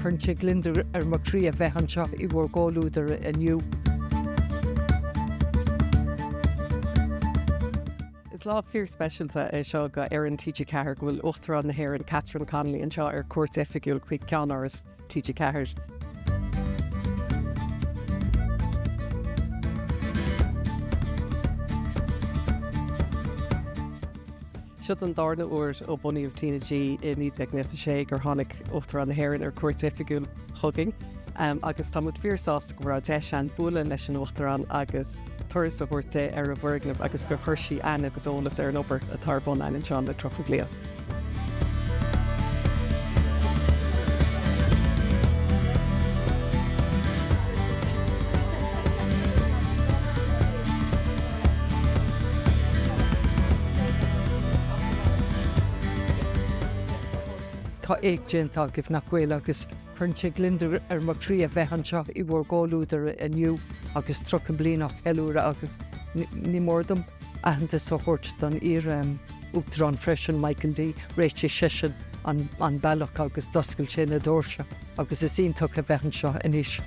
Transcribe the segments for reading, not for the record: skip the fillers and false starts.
Cuireann sé gliondar ar mo chroí a bheith anseo i bhur gcomhluadar inniu. Is lá fíorspeisialta é seo do fhoireann TG4 go bhfuil Uachtarán na hÉireann, Catherine Connolly, anseo ar cuairt oifigiúil chuig ceannáras TG4. Seo an darna huair ó bunaíodh TnaG i 1996 gur tháinig Uachtarán na hÉireann ar cuairt oifigiúil chugainn agus tá muid fíorshásta go raibh deis againn bualadh leis an Uachtarán agus turas a thabhairt di ar an bhfoirgneamh agus gur chuir sí aithne agus eolas ar an obair atá ar bun againn anseo le 30 bliain. Tá éacht déanta agaibh, nach bhfuil, agus cuireann sé gliondar ar mo chroí a bheith anseo i bhur gcomhluadar inniu agus 30 bliain á cheiliúradh agaibh. Ní mór dom aitheantas a thabhairt don iar-Uachtarán freisin, Michael D. Réitigh seisean an bealach agus d'oscail sé na doirse agus is iontach a bheith anseo anois.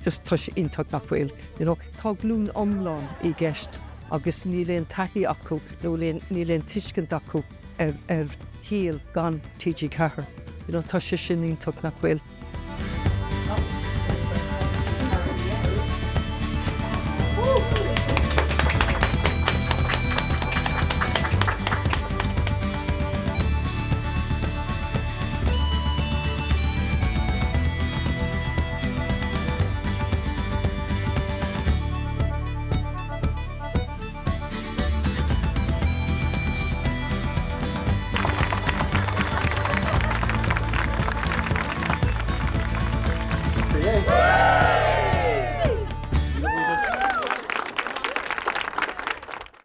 Just tá sé iontach nach bhfuil? You know, tá glúin iomlán i gceist agus níl aon taithí acu nó níl aon tuiscint acu ar ar shaol gan TG4. You know, tá sé sin iontach nach bhfuil?